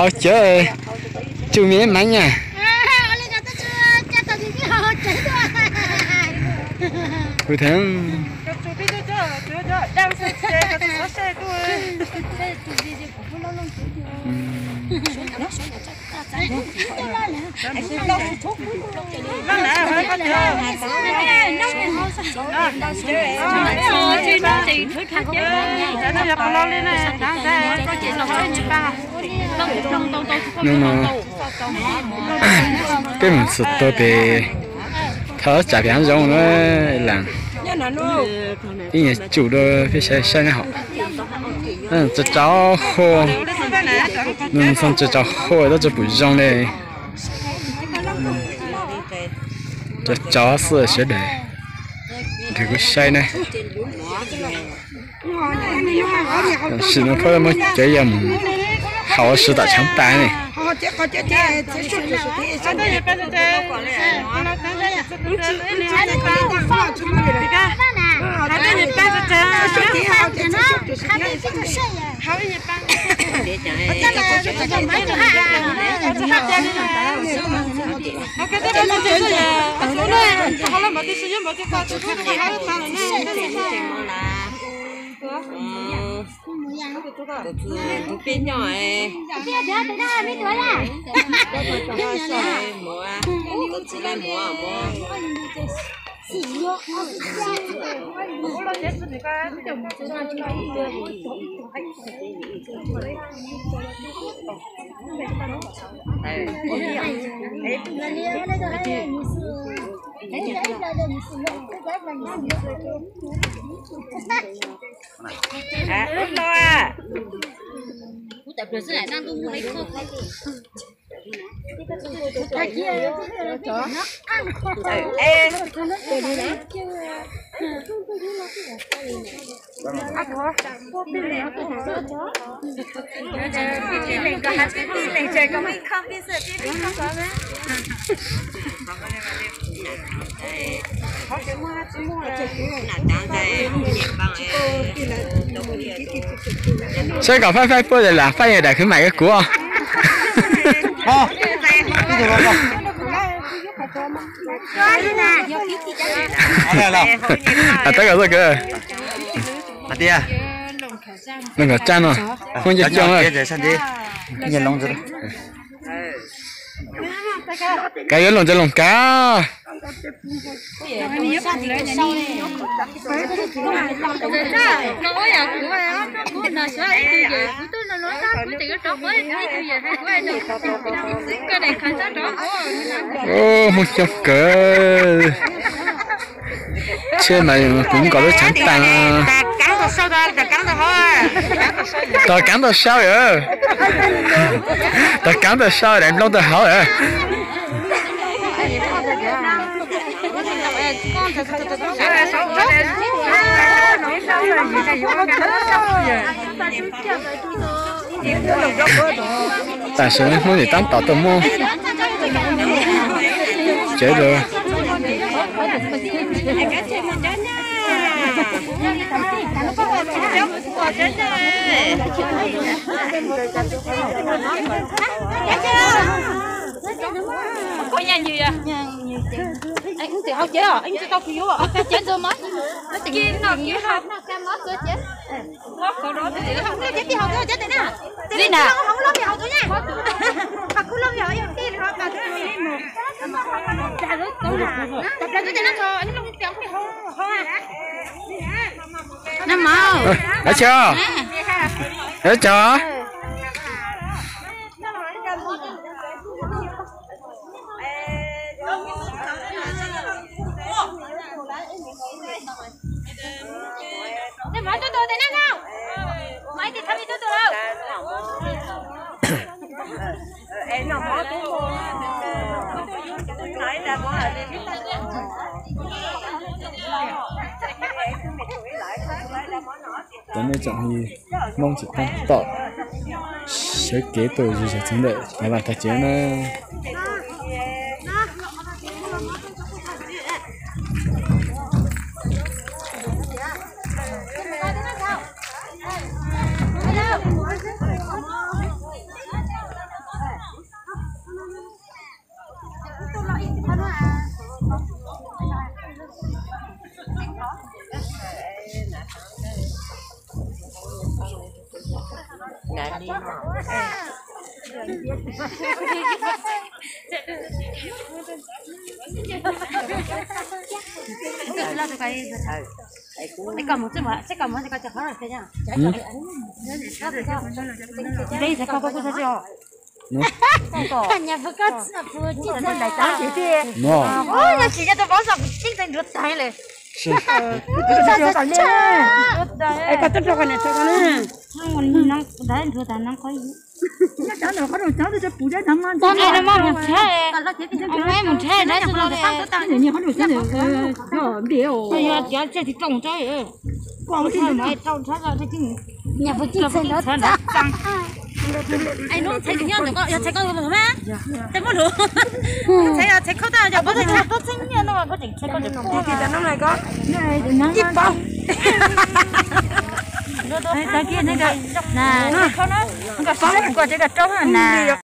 Hau cawv, tsuj me ib meev na. Kuv thev. Hnub no peb mus txog pem thaj tsam pem hav zoov na, lam ib nyuag tsum rau peb saib saib na hom. Tso tsau hua, nws tso tsau hua tab tsis pum zoo li. Tso tsau xwb sawv daws, nrog kuv saib na. Tam sim no peb muab cov yas mus haus si tom tshav tas ne. Tus peb nyob, tus txiv laj muag, muag. Saib kom faib faib puab lam faib yam dam khwv mam kuv. Tab kom txoj kawg. Loos kav tsaj no, muaj ncej coj. Kav yuav loos cov loos kav. Muaj coob kawg. Tsheb mas kuv nkaus lub tshav tas. Rov kaav tau sau, rov kaav tau sau daim nplooj tau hauv. Tam sim no Hmoob nim tab tom tuaj muab tsev rau. Ov, ov, cov. Cov nej tsoom Hmoob tseem tab tom sawv kev tuaj zig zag txog ntawm Tav Vaj tag tsev na. Ntawm